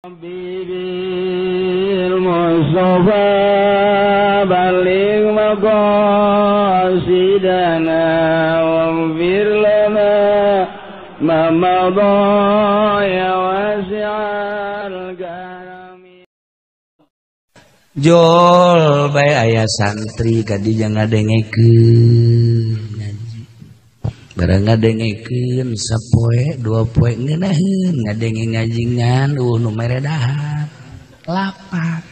Bil Mustafa balligh maqasidana waghfir lana ma madha ya wasi'al karami. Jol bae aya santri kadi jangan ngadengekeun ngaji. Barang ngadengekeun sapoe dua poe ngeunaheun ngadenge ngajingan nu mere dahar lapar.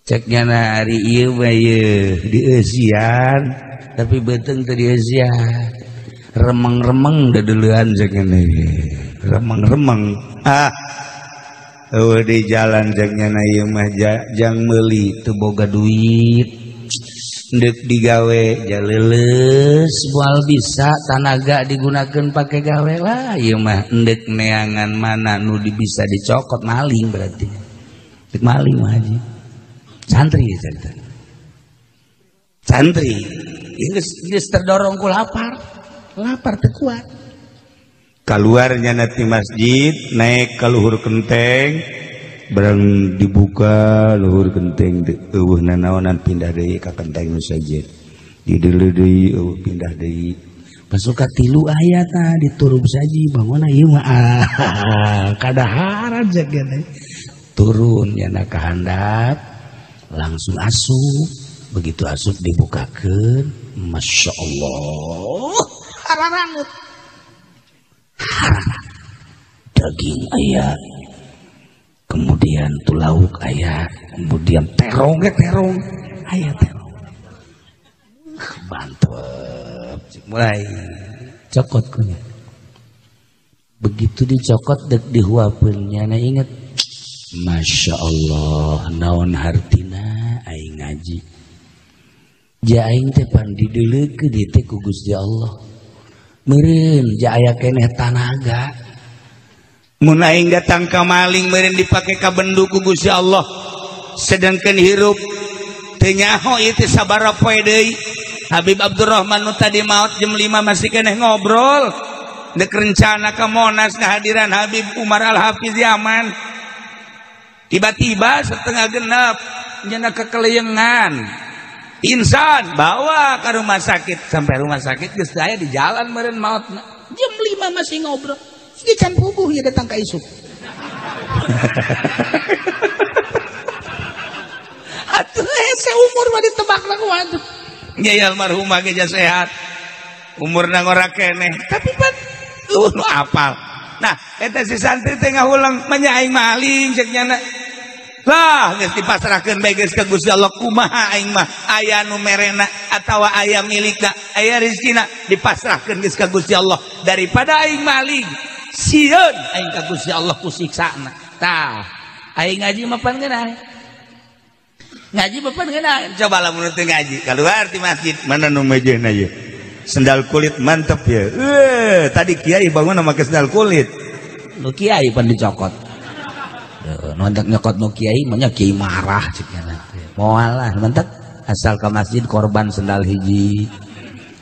Cek nyana ari ieu mah ieu dieusian tapi beuteung teu dieusian. Remeng-remeng deudeulean cek nyana remeng-remeng. Ah eueuh di jalan cek nyana ieu mah jang meuli teu boga duit. Ndek digawe jaleuleus moal bisa tanaga digunakeun pake gawe lah ieu mah endek neangan mana nu bisa dicokot maling berarti. Dek maling mah haji. Santri cerita. Santri geus terdorong ku lapar. Lapar teu kuat. Kaluarnya nanti masjid naik ka luhur kenteng barang dibuka luhur kenteng eueuh nanaonan pindah deui ka kenteng nu sejen dideuleu deui eueuh pindah deui pasuka tilu aya tah diturub saji bangunna ieu mah kadaharan jeung turun nyana ka handap langsung asup begitu asup dibukakeun Masya Allah hararanut daging aya kemudian tuh lauk aya kemudian terong ge terong aya terong mantep mulai cokot kunya begitu dicokot dek dihuapeun nyana inget Masya Allah naon hartina aing ngaji ja aing teh pan dideuleukeun ieu teh ku Gusti Allah meureun ja aya keneh tanaga mun aing datang ka maling meureun dipake ka bendu ku Gusti Allah sedangkan hirup teu nyaho ieu teh sabaraha poe deui Habib Abdurrahman nu tadi maot jam 5 masih keneh ngobrol dek rencana ka Monas kehadiran Habib Umar Al-Hafiz Yaman tiba-tiba setengah genep nyana kekeleyengan insan bawa ke rumah sakit sampai rumah sakit geus aya di jalan meureun maotna jam 5 masih ngobrol ieu can puguh ieu datang ka isuk. Atuh hese umur mah ditebakna ku atuh. Nya almarhumah ge sehat. Umurna ngora keneh, tapi pan eueuh nu apal. Nah, eta si santri teh ngahulang manya aing maling cek nyana. Lah geus dipasrahkeun bae geus ka Gusti Allah kumaha aing mah aya nu merena atawa aya milikna, aya rezekina dipasrahkeun geus ka Gusti Allah daripada aing maling. Sieun aing ka Gusti Allah ku siksana. Tah, aing ngaji mah pan ngeunah. Ngaji mah pan ngeunah. Coba lamun teu ngaji, keluar ti masjid, mana nu mejehna ieu? Sendal kulit mantep ya. Tadi kiai bangun make sendal kulit. Nu kiai pan dicokot. Nontek nyokot nu kiai mah nya kiai marah cek nya. Moal lah, mentek asal ka masjid korban sendal hiji.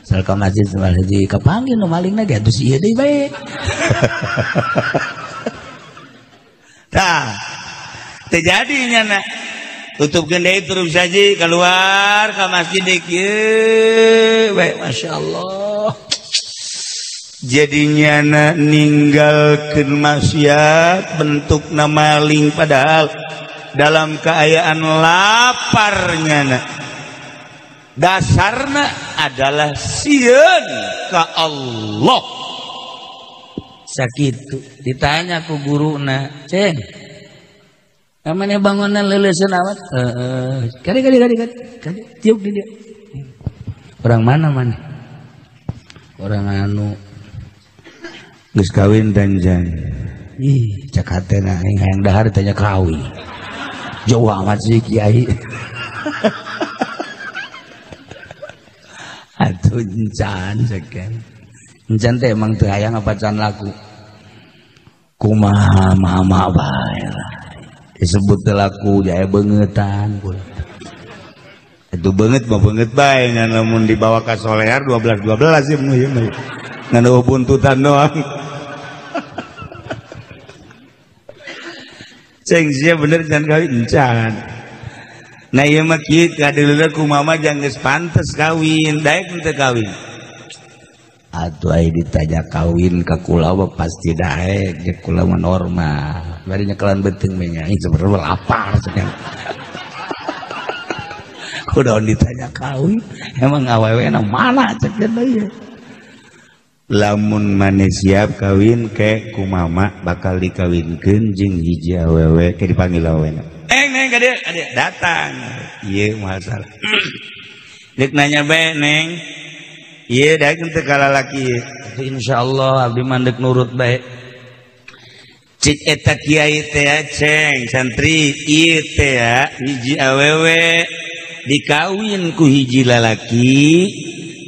Asal ka masjid sendal hiji kapanggih nu malingna ge atuh si ieu deui bae. Tah, teu jadi nyana. Tutup deui terus saji keluar ka masjid deui kieu bae Masya Allah. Jadi nyana ninggalkeun maksiat bentukna maling padahal dalam keayaan lapar nyana. Dasarna adalah sieun ka Allah. Sakitu ditanya ku guruna, "Ceng, namanya bangunan leuleuskeun amat?" Heeh. Kali kali kali kali. Kali tiup di dia. Orang mana mana? Orang anu geus kawin danjan. Ih, cek hatena aing hayang dahar ditanya kawin. Jauh amat sih kiai. Atuh encan sekian. Encan teh emang teu hayang apa can laku. Kumaha mama bae lah. Disebut teu laku jaya beungetan pula. Itu beungeut mah beungeut bae ngan lamun dibawa ka solear 12 12 ieu mah. Ngan eueuh buntutan doang. Ceng sia bener jangan kawin encan. Nah ieu mah kieu kadeuleuh ku mama jang geus pantes kawin, daek teu kawin. Atuh ai ditanya kawin ka kula mah pasti daek, jeung kula mah normal. Bari nyekelan beuteung we nya, sebenarnya lapar cenah. Kudaon ditanya kawin, emang awewe na mana cek deui. Lamun maneh siap kawin ke ku mama bakal dikawinkeun jeung hiji awewe ke dipanggil awewena. Neng neng ka dieu, ka dieu datang. Ieu masalah. Deuk nanya bae neng. Ieu daek teu ka lalaki ieu. Insyaallah abdi mah deuk nurut bae. Cik eta kiai teh ceng santri ieu teh hiji awewe dikawin ku hiji lalaki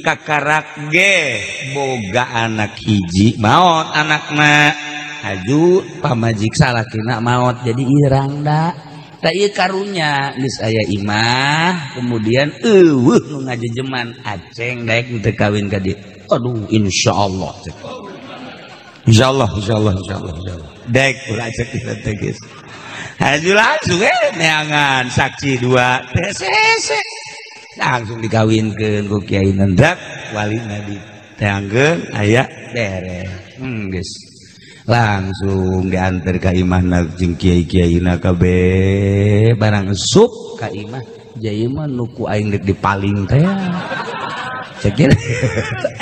kakarak ge boga anak hiji maot anakna aju pamajik salakina maot jadi irang da tak ieu karunya geus aya imah kemudian eueuh nu ngajejeman aceng daek teu kawin ka dieu. Aduh insyaallah insyaallah insyaallah insyaallah insyaallah daek ulah cek kita teh geus haju langsung neangan saksi dua teh langsung dikawinkeun ku kiai nendak walina diteangkeun aya beres geus langsung diantar ka imahna jeung kiai-kiaina kabeh barang sup ka imah jai mah nu ku aing deuk dipaling teh cek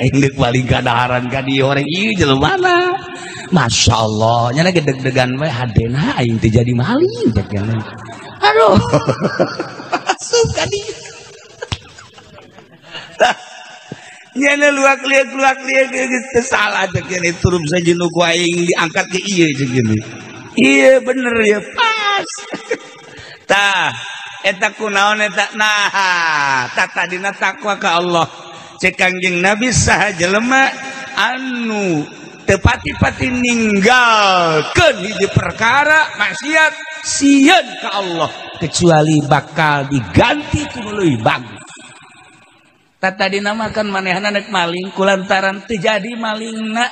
aing deuk paling kadaharan ka dieu orang ieu jelema Masya Allah nyana gedeg-degan we hadena aing teh jadi maling cek aduh asup ka dieu nyana luak liak geus salah cek gini turun saja nu ku aing diangkat ke ieu cek gini ieu bener ya pas tah eta kunaon eta nah tah tadina takwa ka Allah cek Kangjeng Nabi saha jelema anu teu pati-pati ninggalkeun hiji perkara maksiat sieun ka Allah kecuali bakal diganti ku nu leuwih bagus. Tadi nama kan manehna nek maling kulantaran teu jadi malingna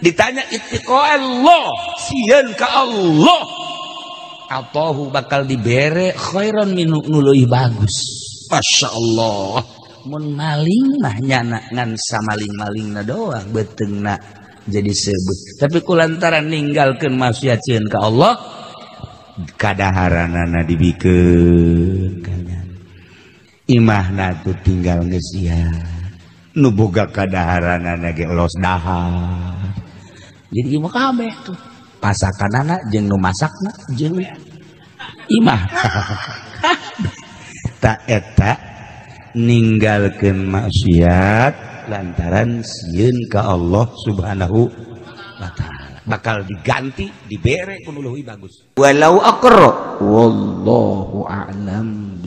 ditanya ittiqa Allah sieun ka Allah atahu bakal dibere khairan minu nu leuwih bagus. Masya Allah mun maling mah nyana ngan samaling-malingna doang beuteungna jadi sebut tapi kulantaran ninggalkeun maksiat sieun ka Allah kadaharanana dibikeun imahna tuh tinggal geus sia nu boga kadaharanana ge los dahar jadi imah kabeh tuh pasakanana jeung nu masakna jeung imah ta eta ninggalkeun maksiat lantaran sieun ka Allah Subhanahu wa taala bakal diganti dibere ku nu leuwih bagus walau aqra wallahu a'lam.